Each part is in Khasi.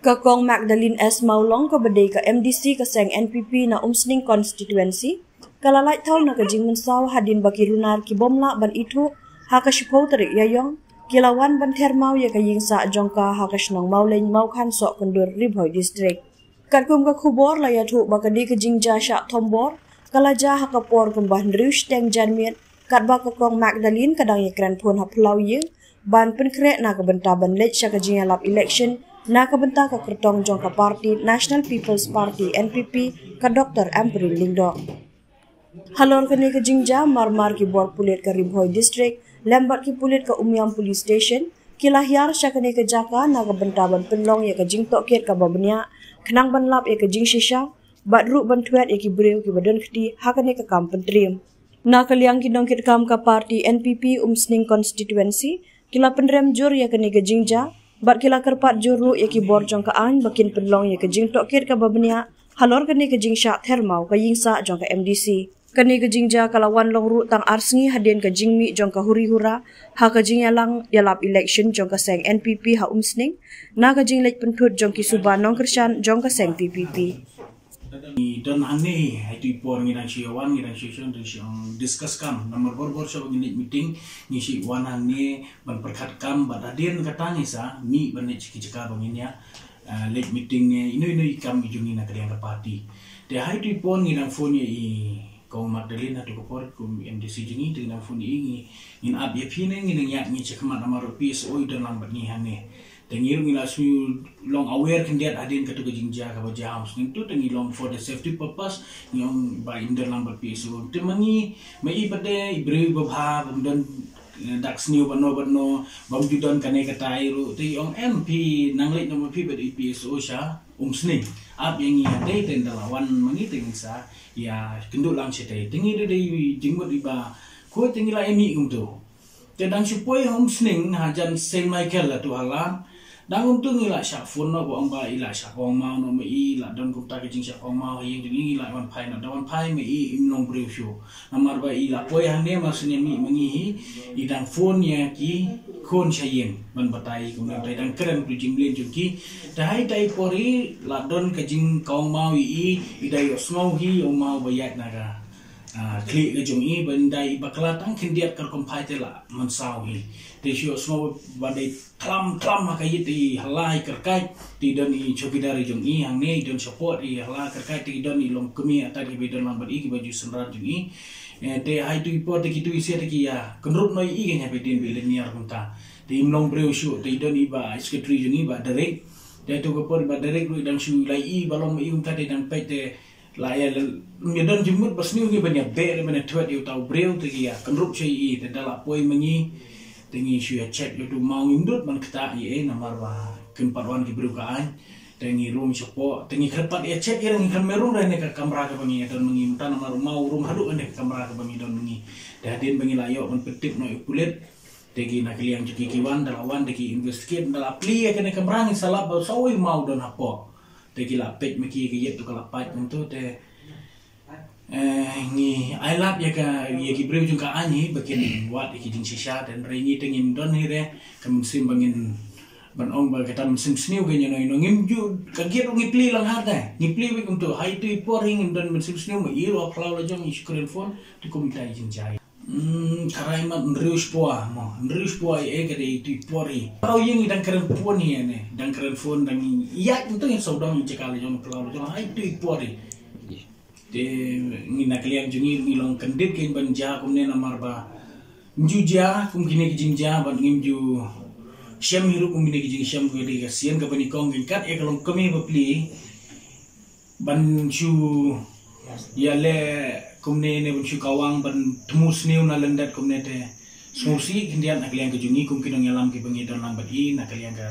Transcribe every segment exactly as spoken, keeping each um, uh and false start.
Ka Kong Magdalene S Mawlong, kaba dei ka M D C ka seng N P P na Umsning Constituency, ka la lait thaw na ka jingmynsaw hadien ba ki runar ki bym lah ban ithuh ha ka shiphew tarik Ïaïong, ki la wan ban ther maw ïa ka ïing sah jong ka ha ka shnong Mawlein, Mawkhan Sohkyndur, Ri Bhoi District. Katkum ka khubor la ïathuh ba ka dei ka jingjia shah thombor, ka la jia ha ka por kumba hynriew shiteng janmiet, katba ka Kong Magdalene ka dang ïakren phone ha phyllaw ïing ban pynkhreh na ka bynta ban leit sha ka jingïalap election na ka bynta ka kyrtong jong ka party National People's Party, N P P, ka Doctor Ampareen Lyngdoh. Halor kane ka jingjia, marmar ki bor pulit ka Ri Bhoi District lem bad ki pulit ka Umiam Police Station ki la hiar sha kane ka jaka na ka bynta ban pynlong ïa ka jingtohkit kaba bniah, khnang ban lap ïa ka jingshisha bad ruh ban thwet ïa ki briew kiba don kti ha kane ka kam pyntriem. Na ka liang ki nongkitkam ka party N P P Umsning Constituency, ki la pynrem jur ïa kane ka jingjia bad ki la kyrpad jur ruh ïa ki bor jong ka aiñ ba kin pynlong ïa ka jingtohkit kaba bniah halor kane ka jingshah ther maw ka ïing sah jong ka M D C. Kane ka jingjia ka la wan long ruh tang ar sngi hadien ka jingmih jong ka huri hura ha ka jingïalang ïalap election jong ka seng N P P ha Umsning, na ka jingleit pynthut jong ki suba nongkyrshan jong ka seng P P P. Ngi don hangne, ha itu i por ngi dang shu wan, ngi dang shu shu dang shu discuss kam. Namar bor bor shu ngi leit meeting, ngi shu wan hangne ban pyrkhat kam, bad hadien kata ngi sa mih ban leit ki jaka ba ngin ïa leit meeting, ïa ino ino i kam i jong ngi na ka liang ka party. Te ha itu i por ngi dang phone ïa i Kong Magdalene, ha tu ka por kum M D C jong ngi, te ngi dang phone ïa i, ngi ngin ap ïa phi ne ngi nang ïaid ngi cha khmat, namar P S O i don lang bad ngi hangne. Te ngi ruh ngi la shu long aware khyndiat hadien katu ka jingjia kaba jia ha Umsning tu, te ngi long for the safety purpose, ngi ong ba in don lang bad P S O. Te ma ngi, ma i pat de i briew iba bha, bym don dak sniew bad no bad no, bym ju don kane katai ruh, te i ong em phi nang leit noh ma phi bad i P S O sha Umsning. Ap ïa ngi ïa te, te nda la wan ma ngi te ngin sa ïa kynduh lang shatei. Te ngi da dei jingmut iba khuid, te ngi la ïa mih kumtu. Te dang shu poi ha Umsning hajan Saint Michael la tu halan. Dang kumtu ngi la shah phone noh ba ong ba i la shah kongmaw noh ma i, la don kumta ka jingshah kongmaw ha ïing jong i, ngi la wan phai noh, da wan phai ma i im long briew shuh. Namar ba i la poi hangne mar shu ïa mih ma ngi hi, i dang phone ïa ki khun sha ïing ban batai kumne, te i dang kren tu jingmlien jong ki. Te ha ita i por hi la don ka jingkongmaw ïa i, i da ïohsngew hi ïa u maw ba ïaid na ka khlieh ka jong i, ba ynda i bakla tang khyndiat ka rukom phai te la mynsaw hi. Te shu ïohsngew ba dei khlam khlam ha ka ïit, i hala i kyrkait, te i don i chowkidar i jong i hangne, i don shapoh, i hala kyrkait, te i don i longkmie, ata kiba i don lang bad i kiba ju synran jong i. Te ha itu i por te kitu i sha te ki ïa kynrup noh ïa i, kane ba i dien ba i lynñiar kumta. Te im long briew shuh, te i don i ba secretary jong i, Bah Derek. Te tu ka por Bah Derek ruh i dang shu la i ba long ma i kumta, te i dang peit te la ïa, ym ïa don jingmut ba sniew ngi ban ïa beh ne ban ïa thwet ïa uta u briew, te ki ïa kynrup sha i, te da la poi ma ngi, te ngi shu ïa check ïa utu u maw, ngim dut ban ktah ïa i namar ba kin pat wan ki briew ka aiñ. Te ngi rung shapoh, te ngi khlem pat ïa check ïa, ngi khlem rung re ne ka kamra kaba ngi ïa don ma ngi mynta, namar u maw u rung haduh ne ka kamra kaba ngi don ma ngi. Te hadien ba ngi la ïoh ban pyntip noh ïa u pulit, te ki na ka liang jong ki ki wan, da la wan, da ki investigate, da la plie ïa kane ka kamra, ngi sa lap ba sa wei u maw u don hapoh. Te ki la peit ma ki, ka ïit tu ka la pait kumtu, te ngi ailad ïa ka, ïa ki briew jong ka aiñ hi ba kin wad ïa ki jingshisha, te hynrei ngi te ngim don hi re ka mynsiem ba ngin ban ong ba kata mynsiem sniew ka ïa no ïa no, ngim ju, ka giat ruh ngi plie lang ha te, ngi plie wei kumtu. Ha itu i por hi ngim don mynsiem sniew, ma i ruh ha phyllaw la jong, i shu kren phone, te kumta i jingjia. Ka rai mat hynriew spah mo, hynriew spah ïa ka dei itu i por hi. Phyllaw ïing i dang kren phone hi ne, dang kren phone, dang ïaid kumtu, ngin sawdong ïa jaka la jong, phyllaw la jong ha itu i por hi. Te ngi na ka liang jong ngi, ngi long kyndit kein ban jia kumne namar ba ym ju jia kum kine ki jingjia, bad ngim ju shem hi ruh kum kine ki jingshem, ka dei ka sien kaba nyngkong kein kat ïa ka longkmie ba plie ban shu ïa leh kumne ne ban shu kawang ban thmu sniew na lyndet kumne, te sngewsih khyndiat na ka liang ka jong ngi kum ki nongïalam kiba ngi don lang bad i, na ka liang ka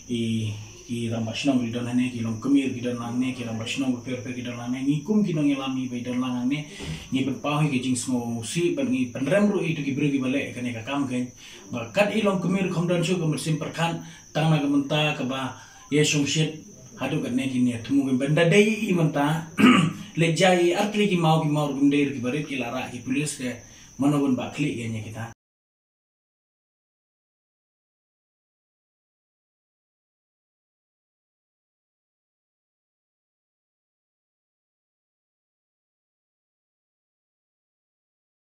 i, ki rangbah shnong ki don hangne, ki longkmie ki don lang hangne, ki rangbah shnong bapher bapher ki don lang hangne, ngi kum ki nongïalam ngi ba i don lang hangne, ngi pynpaw hi ka jingsngewsih bad ngi pynrem ruh ïa itu ki briew kiba leh kane ka kam kein. Ba kat i longkmie ruh kham don shuh ka mynsiem pyrkhat tang na ka bynta kaba ïa shongshit haduh katne, kine ïa thmu kein, ba ynda dei i mynta leit jia i ar tylli ki maw, ki maw ruh kim dei ruh kiba rit, ki la rah ki pulit, te mano ban bah khlieh kein ïa kita.